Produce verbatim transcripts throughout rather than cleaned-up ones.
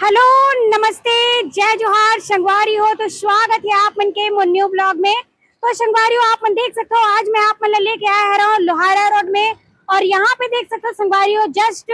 Hello, नमस्ते, जय जोहार संगवारी हो। तो स्वागत है आप मन के मोर न्यू ब्लॉग में। तो संगवारी हो, आप मन देख सकते हो, आज मैं आप मन ला लेके आया हरव लोहारा रोड में। और यहाँ पे देख सकते हो संगवारी हो, जस्ट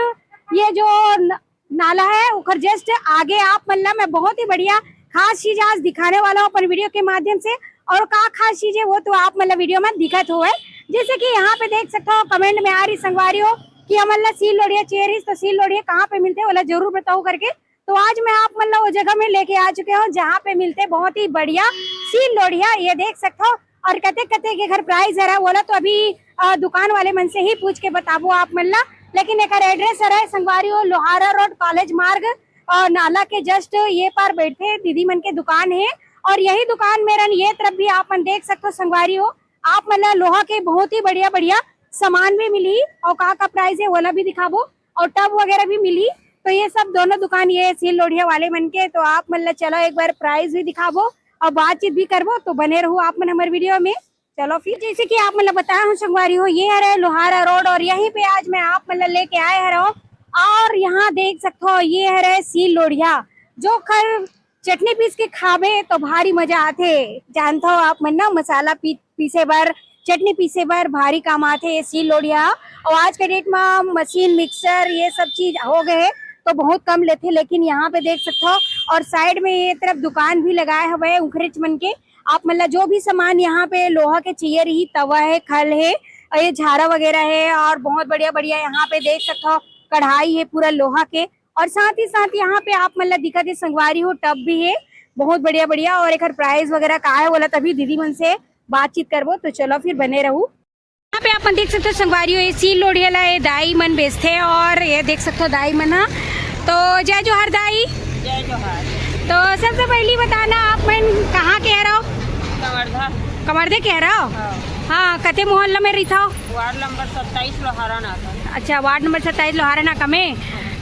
ये जो न, नाला है, ओकर जस्ट आगे आप मन ला मैं बहुत ही बढ़िया खास चीज आज दिखाने वाला हूँ अपन वीडियो के माध्यम से। और का खास चीज है वो तो आप मन ला वीडियो में दिखत होवय। जैसे कि यहाँ पे देख सकते हो, कमेंट में आ रही संगवारी हो कि हमन ला सील लोढ़िया चाहिए रहिस, तो सील लोढ़िया कहाँ पे मिलथे, ओला जरूर बताओ करके। तो आज मैं आप मन ला वो जगह में लेके आ चुके हूँ जहाँ पे मिलथे बहुत ही बढ़िया सील लोढ़िया। ये देख सकते हो, और कते कते के एकर प्राइस हरा, ओला तो अभी अ, दुकान वाले मन से ही पूछ के बताबो आप मन ला। लेकिन एकर एड्रेस हरा संगवारी हो, लोहारा रोड, कॉलेज मार्ग, और नाला के जस्ट ये पार बैठे दीदी मन के दुकान है। और यही दुकान में रन ये तरफ भी आप मन देख सकते हो संगवारी हो, आप मन ला लोहा के बहुत ही बढ़िया बढ़िया सामान भी मिली और का का प्राइस है, ओला भी दिखाबो। और टब वगैरह भी मिली। तो ये सब दोनों दुकान, ये सील लोढ़िया वाले मन के। तो आप मन ला चलो एक बार प्राइस भी दिखाबो और बातचीत भी करबो। तो बने रहू आप मन हमर वीडियो में। चलो फिर, जैसे कि आप मन ला बताया हूँ संगवारी हो, ये हरे लोहारा रोड और यहीं पे आज मैं आप मन ला लेके आए हरव। और यहाँ देख सकते हो, ये हरे सील लोढ़िया, जो खर चटनी पीस के खाबे तो भारी मजा आथे। जानथव आप मन ना, मसाला पी, पीसे बर, चटनी पीसे बर भारी काम आथे ये सील लोढ़िया। और आज के डेट में मशीन, मिक्सर, ये सब चीज हो गए, तो बहुत कम लेथे। लेकिन यहाँ पे देख सकथव, और साइड में ये तरफ दुकान भी लगाए हवे उखरेच मन के। आप मन ला जो भी सामान यहाँ पे लोहा के चाहिए रही, तवा है, खल है, और ये झारा वगैरह है, और बहुत बढ़िया बढ़िया यहाँ पे देख सकथव, कढ़ाई है पूरा लोहा के। और साथ ही साथ यहाँ पे आप मन ला दिखत हे संगवारी हो, टब भी है बहुत बढ़िया बढ़िया। और एकर प्राइस वगैरह का है, ओला तभी दीदी मन से बातचीत करबो। तो चलो फिर बने रहू। यहाँ पे आप मन देख सकते हो संगवारी हो, ये सील लोढ़िया ला ये दाई मन बेचथे। और ये देख सकते हो दाई मन हा। तो जय जोहार दाई। जय जोहार। तो सबसे पहली बताना, आप मन कहाँ के हरव? कवर्धा। कवर्धे के हरव? हाँ। हाँ, कते मोहल्ला में रहिथव? वार्ड नंबर सत्ताईस लोहारा नाका। अच्छा, वार्ड नंबर सत्ताईस लोहारा नाका में।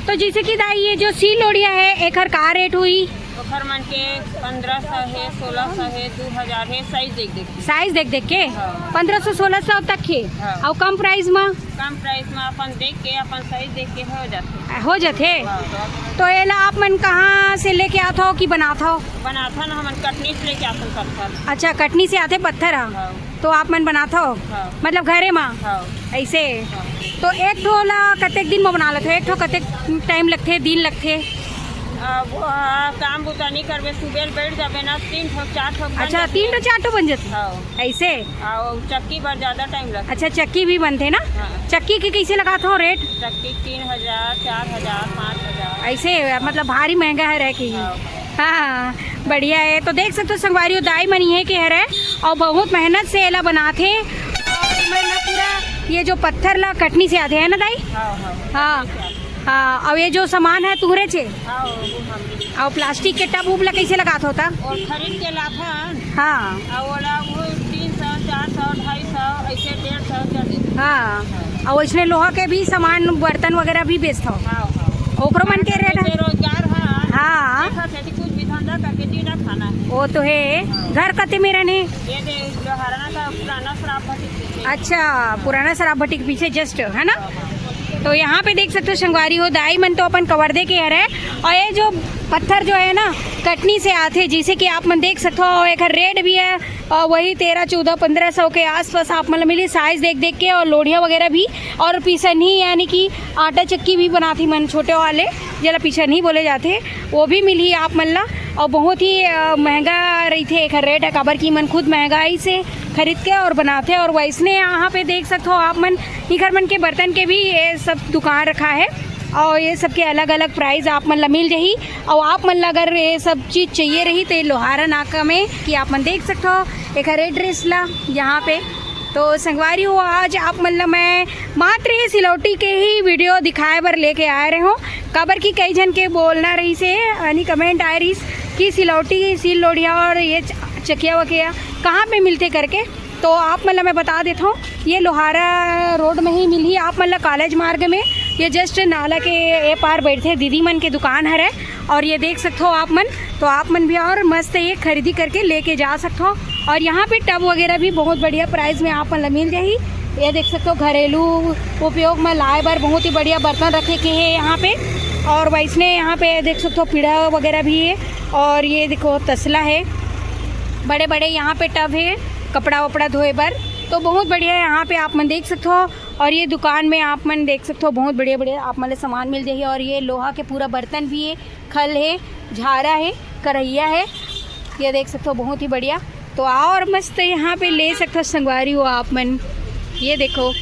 तो जैसे कि दाई, ये जो सील लोढ़िया है, एकर का रेट हुई? ओखर मन के पंद्रह सौ है, सोलह सौ है, दो हजार है, साइज देख देख के। साइज देख देख के? हाँ। पंद्रह सौ, सोलह सौ तक के? हाँ। और कम प्राइस में? कम प्राइस में अपन देख के, अपन साइज देख के हो जाथे। हो जाथे? हाँ। तो एला आप मन कहाँ से लेके आथव कि बनाथव? बनाथन हमन कटनी से लेके आथन पत्थर। अच्छा, कटनी से आथे पत्थर ह? हाँ। तो आप मन बनाथव? हाँ। मतलब घरे मा? हाँ। ऐसे? हाँ। तो एक ठो ला कतेक दिन में बना लेथव? एक ठो कतेक टाइम लगथे, दिन लगथे? आ, वो, आ, काम बुता नहीं करबे, सुबह बैठ जाबे ना, तीन ठो, चार ठो बन अच्छा, जाथे। तीन ठो, चार ठो बन जाथे? हाँ। ऐसे? आ, वो चक्की बर ज्यादा टाइम लगथे। अच्छा, चक्की भी बनथे ना? हाँ। चक्की के कैसे लगाथव रेट? चक्की तीन हजार, चार हजार, पाँच हजार। ऐसे, मतलब भारी महंगा है रह के ही। हाँ। हाँ, बढ़िया है। तो देख सकते हो संगवारी हो, दाई मन इहे के हरे और बहुत मेहनत से एला बनाथे। और एमन ह पूरा ये जो पत्थर ला कटनी से आथे, है ना दाई? हाँ, हाँ। हाँ, हाँ। और ये जो सामान है तुहरे छे? हाँ, वो हमरे। और प्लास्टिक के टब उब ला कैसे लगात होता? और खरीद के लाथन। हाँ। और ओला वो तीन सौ, चार सौ, ढाई सौ, ऐसे डेढ़ सौ कर देते। हाँ। और इसने लोहा के भी सामान, बर्तन वगैरह भी बेचता हो? हाँ, हाँ। ओकरो मन के रेट है? बेरोजगार है। हाँ। देखा खेती कुछ भी धंधा करके जीना खाना है। वो तो है। हाँ। घर कते में रहने? ये दे, लोहारना का पुराना शराब भट्टी पीछे। अच्छा, पुराना शराब भट्टी के पीछे जस्ट, है ना? हाँ, हाँ। तो यहाँ पे देख सकते हो संगवारी हो, दाई मन तो अपन कवर्धे के हरे। और ये जो पत्थर जो है ना, कटनी से आथे, जैसे कि आप मन देख सकते हो, एक रेट भी है। और वही तेरह, चौदह, पन्द्रह सौ के आसपास आप मन ला मिली, साइज देख देख के। और लोढ़िया वगैरह भी, और पिसनी यानी कि आटा चक्की भी बनाथी मन, छोटे वाले, जेला पिसनी बोले जाथे, वो भी मिलही आप मन ला। और बहुत ही अ, महंगा रहिथे एखर रेट ह, काबर कि मन खुद महंगाई से खरीद के और बनाथे। और वैसने यहाँ पे देख सकते हो आप मन, इखर मन के बर्तन के भी ये सब दुकान रखा है। और ये सब के अलग-अलग प्राइस आप मन ला मिल जाही। और आप मन ला अगर ये सब चीज चाहिए रही तो ये लोहारा नाका में कि आप मन देख सकते हो एकर एड्रेस ला यहाँ पे। तो संगवारी हो, आज आप मन ला मैं मात्र ये सिलौटी के ही वीडियो दिखाए बर लेके आए रहे हो, काबर कि कई झन के बोलना रही से यानी कमेंट आए रही कि सिलौटी, सील लोढ़िया और ये च-, चकिया वकिया कहाँ पे मिलते करके। तो आप मन ला मैं बता देता हूँ, ये लोहारा रोड में ही मिलही। आप मन ला कॉलेज मार्ग में, ये जस्ट नाला के ए पार बैठे दीदी मन के दुकान हरे। और ये देख सकते हो आप मन, तो आप मन भी और मस्त ये खरीदी करके लेके जा सकते हो। और यहाँ पे टब वगैरह भी बहुत बढ़िया प्राइस में आप मन ला मिल जाही। ये देख सकते हो घरेलू उपयोग में लाए बर बहुत ही बढ़िया बर्तन रखे के है यहाँ पे। और वैसने यहाँ पे देख सकते हो पीढ़ा वगैरह भी है। और ये देखो तसला है, बड़े बड़े यहाँ पे टब है कपड़ा वपड़ा धोए बर। तो बहुत बढ़िया है यहाँ पे, आप मन देख सकते हो। और ये दुकान में आप मन देख सकते हो बहुत बढ़िया बढ़िया आप मन ला सामान मिल जाही। और ये लोहा के पूरा बर्तन भी है, खल है, झारा है, करहिया है, ये देख सकते हो बहुत ही बढ़िया। तो आओ और मस्त यहाँ पे ले सकते हो संगवारी हो आप मन। ये देखो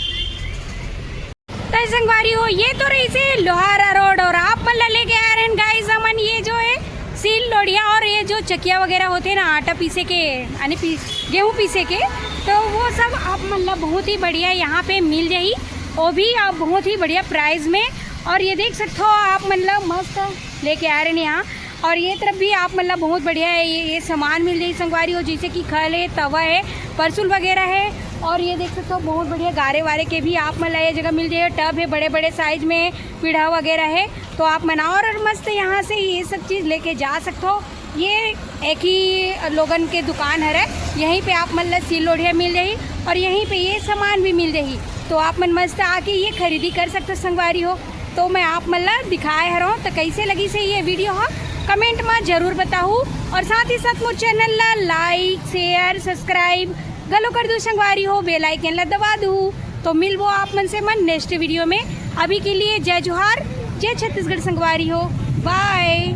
तो संगवारी हो, ये तो रहिसे लोहारा रोड और आप मन ला लेके आए रहेन गाइस हमन ये जो है सील लोढ़िया और ये जो चकिया वगैरह होथे ना आटा पीसे के, यानी पी, गेहूँ पीसे के, तो वो सब आप मन ला बहुत ही बढ़िया यहाँ पे मिल जाही, वो भी आप बहुत ही बढ़िया प्राइस में। और ये देख सकते हो आप मन ला मस्त लेके आए रहेन यहाँ। और ये तरफ भी आप मन ला बहुत बढ़िया है, ये, ये सामान मिल जाही संगवारी हो, जैसे कि खल है, तवा है, परसुल वगैरह है। और ये देख सकते हो बहुत बढ़िया गारे वारे के भी आप मन ला ये जगह मिल जाही, टब है बड़े बड़े साइज में, पीढ़ा वगैरह है। तो आप मन और मस्त यहाँ से ये सब चीज़ लेके जा सकते हो। ये एक ही लोगन के दुकान हरे, यहीं पे आप मन ला सील लोढ़िया मिल जाही और यहीं पे ये सामान भी मिल जाही। तो आप मन मस्त आके ये खरीदी कर सकते हो संगवारी हो। तो मैं आप मन ला दिखाए हरौं, तो कैसे लगिसे ये वीडियो ह कमेंट में जरूर बताहू और साथ ही साथ मोर चैनल ला लाइक शेयर सब्सक्राइब घलो कर दू संगवारी हो, बेल आइकन ला दबा दू। तो मिलबो आप मन से मन नेक्स्ट वीडियो में। अभी के लिए जय जोहार, जय छत्तीसगढ़ संगवारी हो, बाय।